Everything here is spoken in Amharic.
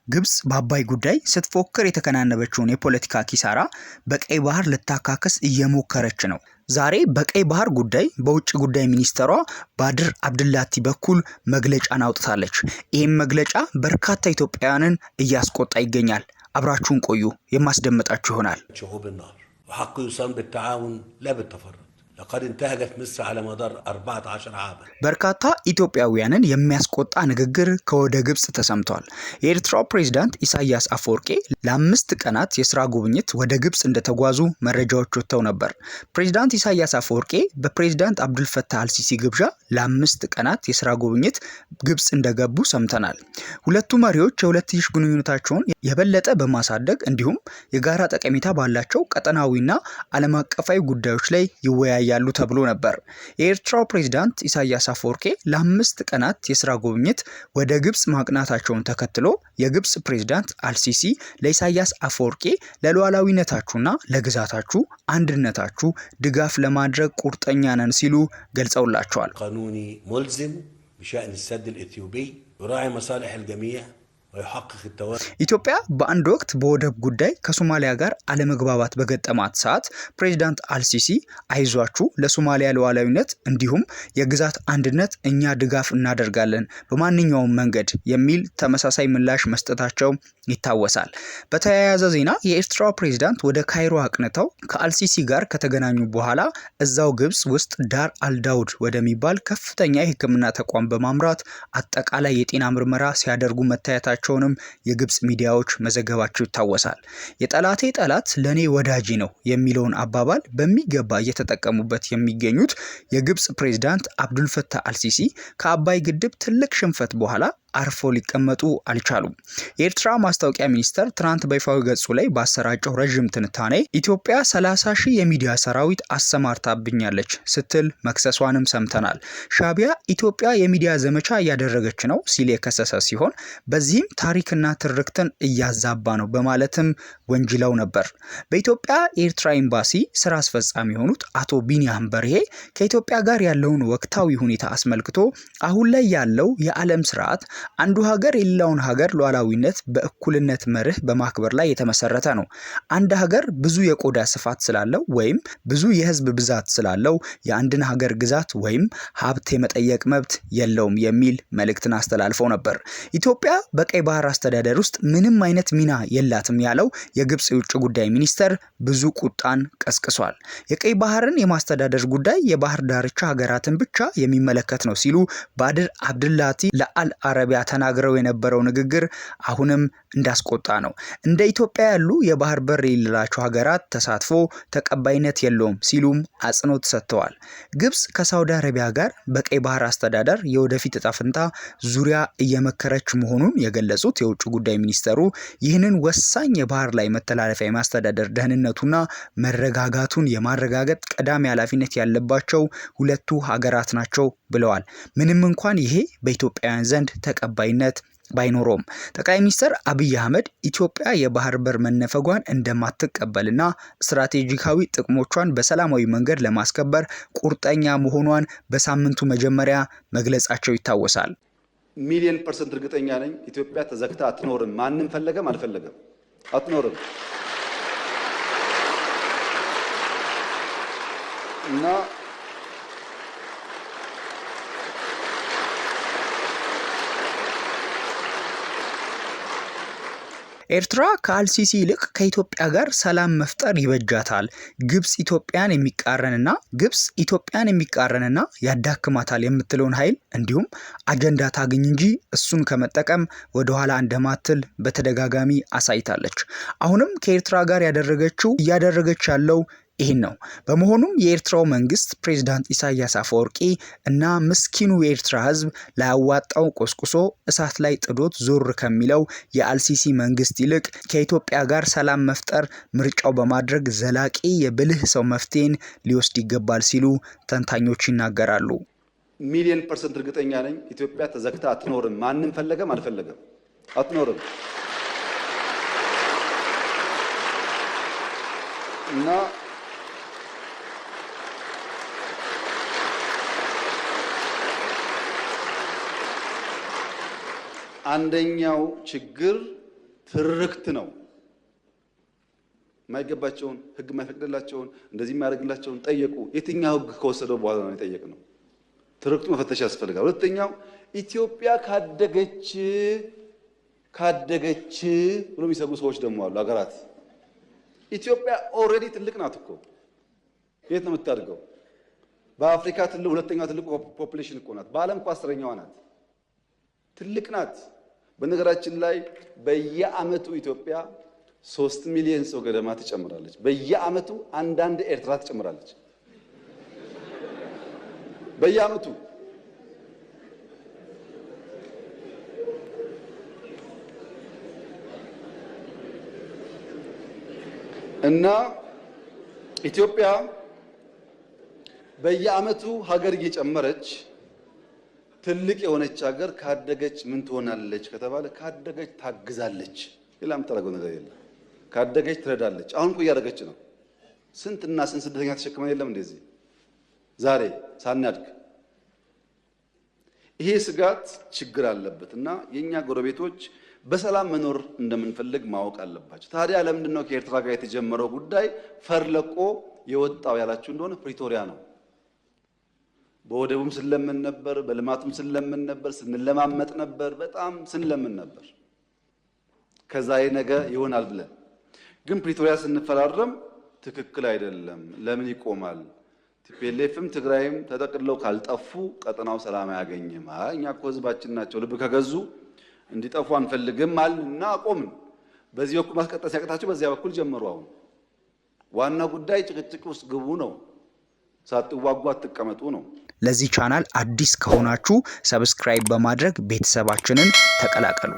ግብጽ በአባይ ጉዳይ ስትፎክር የተከናነበችውን የፖለቲካ ኪሳራ በቀይ ባህር ልታካክስ እየሞከረች ነው። ዛሬ በቀይ ባህር ጉዳይ በውጭ ጉዳይ ሚኒስትሯ ባድር አብድላቲ በኩል መግለጫን አውጥታለች። ይህም መግለጫ በርካታ ኢትዮጵያውያንን እያስቆጣ ይገኛል። አብራችሁን ቆዩ፣ የማስደምጣችሁ ይሆናል። شعوب النهر وحقه يصان بالتعاون لا بالتفرد. لقد انتهجت مصر على مدار 14 عاما. በርካታ ኢትዮጵያውያንን የሚያስቆጣ ንግግር ከወደ ግብጽ ተሰምቷል። የኤርትራው ፕሬዝዳንት ኢሳያስ አፈወርቄ ለ5 ቀናት የስራ ጉብኝት ወደ ግብጽ እንደተጓዙ መረጃዎች ወጥተው ነበር። ፕሬዝዳንት ኢሳያስ አፈወርቄ በፕሬዝዳንት አብዱልፈታህ አልሲሲ ግብዣ ለ5 ቀናት የስራ ጉብኝት ግብጽ እንደገቡ ሰምተናል። ሁለቱ መሪዎች የሁለትዮሽ ግንኙነታቸውን የበለጠ በማሳደግ እንዲሁም የጋራ ጠቀሜታ ባላቸው ቀጠናዊና ዓለም አቀፋዊ ጉዳዮች ላይ ይወያያሉ ተብሎ ነበር። የኤርትራው ፕሬዝዳንት ኢሳያስ አፈወርቄ ለ5 ቀናት የስራ ጉብኝት ወደ ግብጽ ማቅናታቸውን ተከትሎ የግብጽ ፕሬዝዳንት አልሲሲ ለኢሳያስ አፈወርቄ ለሉዓላዊነታችሁና ለግዛታችሁ አንድነታችሁ ድጋፍ ለማድረግ ቁርጠኛ ነን ሲሉ ገልጸውላቸዋል። قانوني ملزم بشأن السد الإثيوبي يراعي مصالح الجميع ويحقق التوازن. ኢትዮጵያ በአንድ ወቅት በወደብ ጉዳይ ከሶማሊያ ጋር አለመግባባት በገጠማት ሰዓት ፕሬዝዳንት አልሲሲ አይዟችሁ ለሶማሊያ ሉዓላዊነት እንዲሁም የግዛት አንድነት እኛ ድጋፍ እናደርጋለን በማንኛውም መንገድ የሚል ተመሳሳይ ምላሽ መስጠታቸው ይታወሳል። በተያያዘ ዜና የኤርትራው ፕሬዝዳንት ወደ ካይሮ አቅንተው ከአልሲሲ ጋር ከተገናኙ በኋላ እዛው ግብጽ ውስጥ ዳር አልዳውድ ወደሚባል ከፍተኛ የሕክምና ተቋም በማምራት አጠቃላይ የጤና ምርመራ ሲያደርጉ መታየታቸውንም የግብጽ ሚዲያዎች መዘገባቸው ይታወሳል። የጠላቴ ጠላት ለኔ ወዳጄ ነው የሚለውን አባባል በሚገባ እየተጠቀሙበት የሚገኙት የግብጽ ፕሬዝዳንት አብዱልፈታህ አልሲሲ ከአባይ ግድብ ትልቅ ሽንፈት በኋላ አርፈው ሊቀመጡ አልቻሉም። የኤርትራ ማስታወቂያ ሚኒስቴር ትናንት በይፋዊ ገጹ ላይ ባሰራጨው ረዥም ትንታኔ ኢትዮጵያ 30 ሺህ የሚዲያ ሰራዊት አሰማርታብኛለች ስትል መክሰሷንም ሰምተናል። ሻዕቢያ ኢትዮጵያ የሚዲያ ዘመቻ እያደረገች ነው ሲል የከሰሰ ሲሆን በዚህም ታሪክና ትርክትን እያዛባ ነው በማለትም ወንጅለው ነበር። በኢትዮጵያ የኤርትራ ኤምባሲ ስራ አስፈጻሚ የሆኑት አቶ ቢኒያም በርሄ ከኢትዮጵያ ጋር ያለውን ወቅታዊ ሁኔታ አስመልክቶ አሁን ላይ ያለው የዓለም ስርዓት አንዱ ሀገር የሌላውን ሀገር ሉዓላዊነት በእኩልነት መርህ በማክበር ላይ የተመሰረተ ነው። አንድ ሀገር ብዙ የቆዳ ስፋት ስላለው ወይም ብዙ የህዝብ ብዛት ስላለው የአንድን ሀገር ግዛት ወይም ሀብት የመጠየቅ መብት የለውም የሚል መልእክትን አስተላልፈው ነበር። ኢትዮጵያ በቀይ ባህር አስተዳደር ውስጥ ምንም አይነት ሚና የላትም ያለው የግብጽ የውጭ ጉዳይ ሚኒስተር ብዙ ቁጣን ቀስቅሷል። የቀይ ባህርን የማስተዳደር ጉዳይ የባህር ዳርቻ ሀገራትን ብቻ የሚመለከት ነው ሲሉ ባድር አብድላቲ ለአል አረቢያ ተናግረው የነበረው ንግግር አሁንም እንዳስቆጣ ነው። እንደ ኢትዮጵያ ያሉ የባህር በር የሌላቸው ሀገራት ተሳትፎ ተቀባይነት የለውም ሲሉም አጽንኦት ሰጥተዋል። ግብጽ ከሳውዲ አረቢያ ጋር በቀይ ባህር አስተዳደር የወደፊት እጣ ፈንታ ዙሪያ እየመከረች መሆኑን የገለጹት የውጭ ጉዳይ ሚኒስተሩ ይህንን ወሳኝ የባህር ላይ መተላለፊያ የማስተዳደር ደህንነቱና መረጋጋቱን የማረጋገጥ ቀዳሚ ኃላፊነት ያለባቸው ሁለቱ ሀገራት ናቸው ብለዋል። ምንም እንኳን ይሄ በኢትዮጵያውያን ዘንድ ተቀባይነት ባይኖረውም ጠቅላይ ሚኒስትር አብይ አህመድ ኢትዮጵያ የባህር በር መነፈጓን እንደማትቀበልና ስትራቴጂካዊ ጥቅሞቿን በሰላማዊ መንገድ ለማስከበር ቁርጠኛ መሆኗን በሳምንቱ መጀመሪያ መግለጻቸው ይታወሳል። ሚሊየን ፐርሰንት እርግጠኛ ነኝ ኢትዮጵያ ተዘግታ አትኖርም። ማንም ፈለገም አልፈለገም አትኖርም። እና ኤርትራ ከአልሲሲ ይልቅ ከኢትዮጵያ ጋር ሰላም መፍጠር ይበጃታል። ግብጽ ኢትዮጵያን የሚቃረንና ያዳክማታል የምትለውን ኃይል እንዲሁም አጀንዳ ታግኝ እንጂ እሱን ከመጠቀም ወደኋላ እንደማትል በተደጋጋሚ አሳይታለች። አሁንም ከኤርትራ ጋር እያደረገች ያለው ይህን ነው። በመሆኑም የኤርትራው መንግስት ፕሬዝዳንት ኢሳያስ አፈወርቂ እና ምስኪኑ የኤርትራ ህዝብ ላያዋጣው ቆስቁሶ እሳት ላይ ጥዶት ዞር ከሚለው የአልሲሲ መንግስት ይልቅ ከኢትዮጵያ ጋር ሰላም መፍጠር ምርጫው በማድረግ ዘላቂ የብልህ ሰው መፍትሄን ሊወስድ ይገባል ሲሉ ተንታኞች ይናገራሉ። ሚሊየን ፐርሰንት እርግጠኛ ነኝ ኢትዮጵያ ተዘግታ አትኖርም። ማንም ፈለገም አልፈለገም አትኖርም። እና አንደኛው ችግር ትርክት ነው። የማይገባቸውን ህግ የማይፈቅድላቸውን እንደዚህ የማያደርግላቸውን ጠየቁ። የትኛው ህግ ከወሰደው በኋላ ነው የጠየቅነው? ትርክቱ መፈተሽ ያስፈልጋል። ሁለተኛው ኢትዮጵያ ካደገች ካደገች ብሎ የሚሰጉ ሰዎች ደግሞ አሉ። ሀገራት ኢትዮጵያ already ትልቅ ናት እኮ፣ የት ነው የምታድገው? በአፍሪካ ትልቅ ሁለተኛው ትልቁ population እኮ ናት። በዓለም እኮ 10ኛዋ ናት። ትልቅ ናት። በነገራችን ላይ በየዓመቱ ኢትዮጵያ 3 ሚሊዮን ሰው ገደማ ትጨምራለች። በየዓመቱ አንዳንድ ኤርትራ ትጨምራለች። በየዓመቱ። እና ኢትዮጵያ በየዓመቱ ሀገር እየጨመረች ትልቅ የሆነች ሀገር ካደገች ምን ትሆናለች ከተባለ፣ ካደገች ታግዛለች። ሌላ የምታደርገው ነገር የለም። ካደገች ትረዳለች። አሁን እኮ እያደረገች ነው። ስንትና ስንት ስደተኛ ተሸክመን የለም እንደዚህ ዛሬ ሳናድግ። ይሄ ስጋት ችግር አለበት እና የእኛ ጎረቤቶች በሰላም መኖር እንደምንፈልግ ማወቅ አለባቸው። ታዲያ ለምንድን ነው ከኤርትራ ጋር የተጀመረው ጉዳይ ፈር ለቆ የወጣው ያላችሁ እንደሆነ፣ ፕሪቶሪያ ነው። በወደቡም ስንለምን ነበር፣ በልማቱም ስንለምን ነበር፣ ስንለማመጥ ነበር፣ በጣም ስንለምን ነበር። ከዛ ነገ ይሆናል ብለን ግን ፕሪቶሪያ ስንፈራረም ትክክል አይደለም፣ ለምን ይቆማል? TPLF ም ትግራይም ተጠቅልለው ካልጠፉ ቀጠናው ሰላም አያገኝም። እኛ እኮ ህዝባችን ናቸው፣ ልብ ከገዙ እንዲጠፉ አንፈልግም አልን እና አቆምን። በዚህ በኩል ማስቀጠል ሲያቅታቸው በዚያ በኩል ጀመሩ። አሁን ዋናው ጉዳይ ጭቅጭቅ ውስጥ ግቡ ነው፣ ሳትዋጉ አትቀመጡ ነው። ለዚህ ቻናል አዲስ ከሆናችሁ subscribe በማድረግ ቤተሰባችንን ተቀላቀሉ።